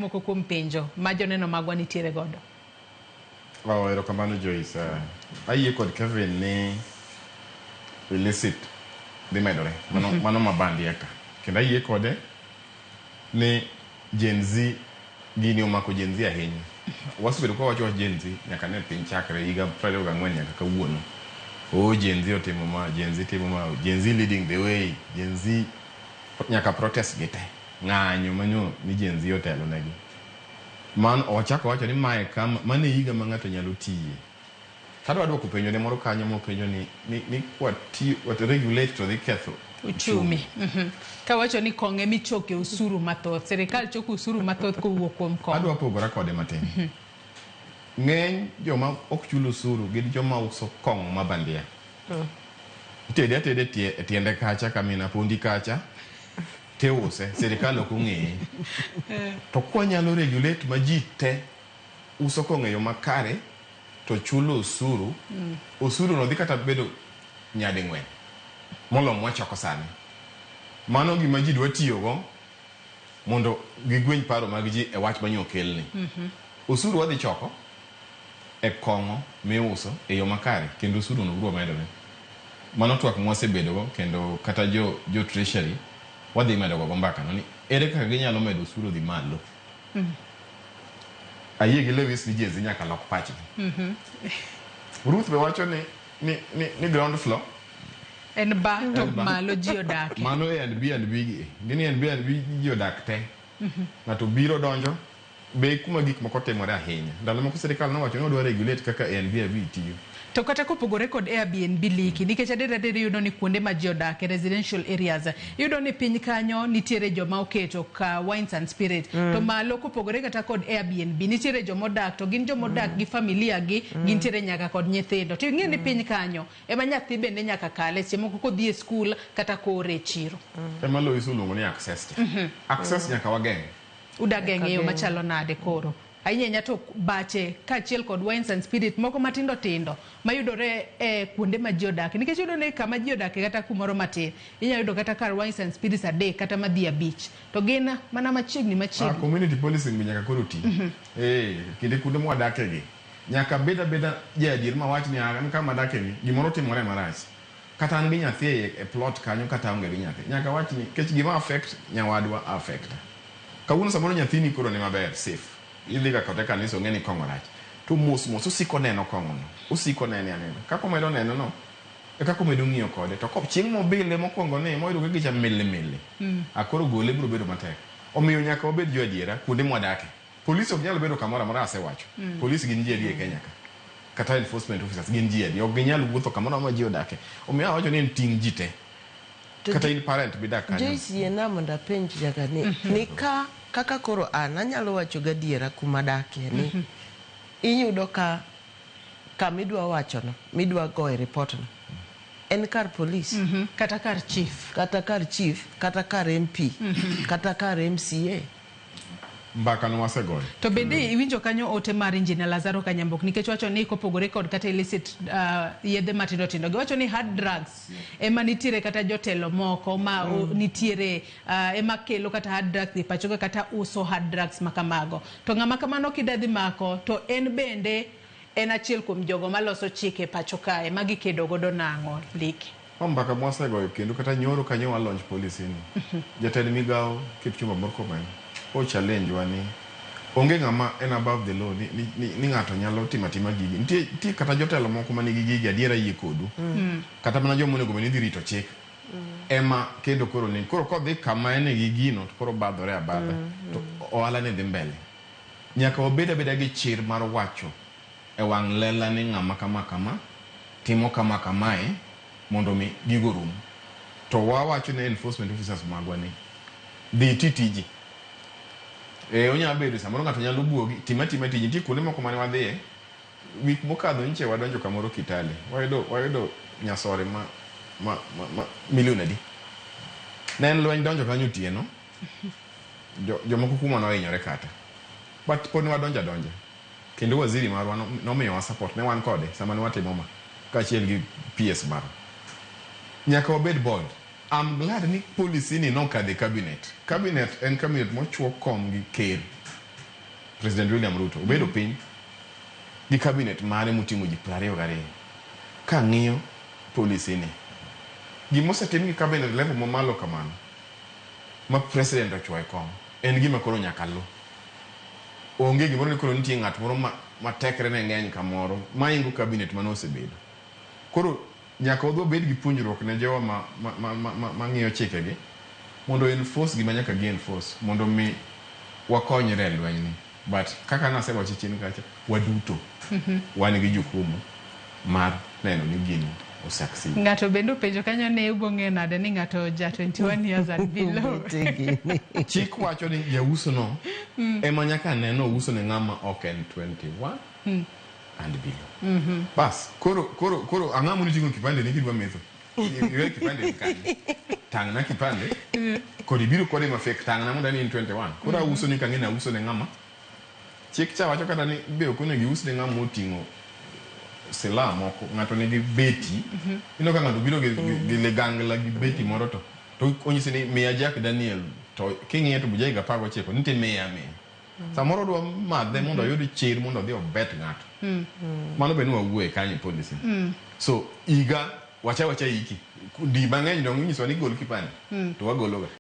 Moko kuom penjo ma joneno magwa nitiere godo. Oh, erokamano Joyce. Ayie kod Kevin ni illicit dhi medore. Mano, mano mabandia ka. Kendo ayie kode ni Gen Z gini omako Gen Z ahinya. Wasebedo ka wawacho wach Gen Z nyaka ne piny chakre higa 24 nyaka kawuono. Oh, Gen Z otimo ma, Gen Z timo ma, Gen Z leading the way, Gen Z nyaka protest gi te. Ng'anyo manyo ni Gen Z otelo negi. Man ochako wacho ni mae kama mano e higa ma ng'ato nyalo tiye. Kadwa duoko penjo ne moro kanyo mopenjo ni ni, ni kwa ti wat regulate to dhi ketho Uchumi. Kawacho ni kong'e michoke osuru mathoth. Sirikal choko osuru mathoth kowuok kuom kong'o. Adwa pogora kode matin. Ng'eny joma ok chul osuru gin joma uso kong'o ma bandia. Itede atede e tiende kacha kamina pondi kacha tiuse, sirikal ok ong'eye. To kwanyalo regulate ma ji te uso kong'o e yo makare to chulo osuru, osuru no dhi kata bedo nyading'wen molo mwachoko sani. Mano gima ji dwa tiyogo mondo gigweny paro mag ji e wach manyo okelni. Osuru wadhi choko e kong'o miuso e yo makare kendo osuru no biro medore. Mano twak mwasebedogo kendo kata jo, jo treasury wadhi medo gogo mbaka no ni ere kaka ginyalo medo osuru odhi malo. Ayie gi Lewis ni Gen Z nyaka lok pachgi. Ruth be wacho ni, ni, ni, ni ground floor En ba to malo ji odake. Mano A and B and B gi. Gini and B and B ji odak te. Ng'ato biro donjo be kuma gik moko timore ahinya. Ndalo moko sirikal nowacho ni odwa regulate kaka A and B and B tiyo. To kata kopogore kod Airbnb liki, nikech adier adier iyudo ni kuonde ma ji odake, residential areas, iyudo ni piny kanyo nitiere joma oketo ka wines and spirit. To malo kopogore kata kod Airbnb, nitiere joma odak to gin joma odak gi familia gi, gintiere nyaka kod nyithindo. To ing'e ni piny kanyo ema nyathi bende nyaka kale seche moko kodhi e skul kata koore e chiro. Ema Lois oluongo ni access cha. Access nyaka wageng'. Uda geng'e e yo machalo nade koro? Ahinya ahinya to bache kaachiel kod wines and spirit moko matindo tindo mayudore e kuonde ma ji odake. Nikech iyudo ni kama ji odake kata kumoro matin, inyalo yudo kata kar wines and spirits adek kata madhi abich. To gin mana machiegni machiegni. Community policing be nyaka koro ti. Eh, kinde kuonde mwadake gi. Nyaka bed abeda ja adier mawach ni an kama adake ni gimoro timore marach. Kata an gi nyathi e plot kanyo kata aonge gi nyathi. Nyaka wach ni kech gima affect nyawadwa affect. Kawuono samoro nyathini koro ni maber, safe. Idhi ga kode kanisa ong'e ni kong'o rach. To mos mos osiko neno kong'o no. Osiko nene anena. Kaka omedo neno no, e kaka omedo ng'iyo kode. To chieng' mobile mokwongo ni moyudo ka gicha mili mili. A koro gole biro bedo matek. Omiyo nyaka wabed jo adiera kuonde mwadake. Polis ok nyal bedo kamoro amora asewacho. Polis gin ji adi e Kenya ka? Kata enforcement officers gin ji adi? Ok ginyal wuotho kamoro amora ma ji odake. Omiyo awacho ni en ting' ji te. To Kata in parent midak kanyo. Joyce yiena mondo apenj nyaka ni, ni ka kaka koro an anyalo wacho gadiera kuma adakie ni iyudo ka kamidwa wachono midwa goye report no en kar polis Kata kar chief. Kata kar chief, kata kar MP, kata kar MCA. Mbaka no wasegoyo. To bende iwinjo kanyo ote mar Engineer Lazaro Kanyambook nikech wacho ni kopogore kod kata illicit yedhe matindo tindo giwacho ni hard drugs ema nitiere kata jotelo moko ma nitiere ema kelo kata hard drugs e pachoka kata uso hard drugs makamago. To ng'ama kamano kida dhi mako to en bende en achiel kuom jogo maloso chike pacho kae ma gikedo godo nang'o Liki? Ma mbaka mwasegoyo kendo kata nyoro kanyo wa launch policy ni. Jatend migao Kipchumba Murkomen o challenge wa ni onge ng'ama en above the law ni, ni, ni, ni ng'ato nyalo timo atima gigi. Nitie, nitie kata jotelo moko manigi gigi adiera yie kodu. Kata mana joma onego bed ni dhi rito chik. Ema kendo koro ni koro kodhi kama en gi gino to koro obadhore abadha to ohala ni dhi mbele. Nyaka wabed abeda gi chir mar wacho e wang' lela ni ng'ama kama kama timo kama kamae mondo mi gigo rum. To wawacho ne enforcement officers magwa ni dhi iti tiji. E, onyalo bedo samoro ng'ato nyalo buogi, tim atima tiji. Nitie kuonde moko mane wadhiye, week mokadho nyiche wadonjo kamoro Kitale. Wayudo, wayudo nyasore ma, ma, ma, ma milion adi. Ne en lweny donjo kanyo otieno. Jo, jomoko kuma nohinyore kata. But pod ne wadonjo adonja. Kendo waziri marwa nomiyowa support, ne wan kode sama ne watimo ma, kaachiel gi PS marwa. Nyaka wabed bold. I'm glad ni policy ni nokadho e cabinet. Cabinet en cabinet mochuo kom gi ker. President William Ruto obedo piny gi cabinet mare moting'o ji 22 ka ng'iyo policy ni. Gimosetim gi cabinet level mamalo kamano ma president ochwo e kom en gima koro nyaka lu. Onge gimoro ni koro nitie ng'at moro ma tekre ne ng'eny kamoro maingo cabinet mane osebedo. Koro nyaka wadhi wabed gi puonjruok ne jowa ma ng'iyo chikegi mondo enforce gima nyaka gi enforce mondo mi wakonyre e lweny ni. But kaka nasewacho chien kacha, waduto wan gi jukumu mar neno ni gini osucceed. Ng'ato bende openjo kanyo ni ubo ng'eyo nade ni ng'ato ja 21 years and below. Gini. Chik wacho ni jauso no ema nyaka ne no uso ne ng'ama ok en 21 and below. Bas, koro ang'o mondo iting'o kipande ni kidwa metho? Iwe kipande ni kanye? Tang'na kipande. Kod ibiro kode ma fake tang'na mondo ani in 21. Koro auso ni kang'e ni auso ne ng'ama. Chik cha wacho kata ni be ok onego ius ne ng'ama oting'o silaha moko. Ng'ato nigi beti. Ineno ka ng'ato biro gi ligangla gi beti moro to onyisi ni miya Jack Daniel to king'iye to ja higa 19 nitie miya miya. Samoro odwa madhe mondo oyud chir mondo odhi obet ng'ato. Mano be nwawuoye kanyo e policy. So higa wacha wacha iki. Di mang'eny dong inyisowa ni gol kipande. To wagologa.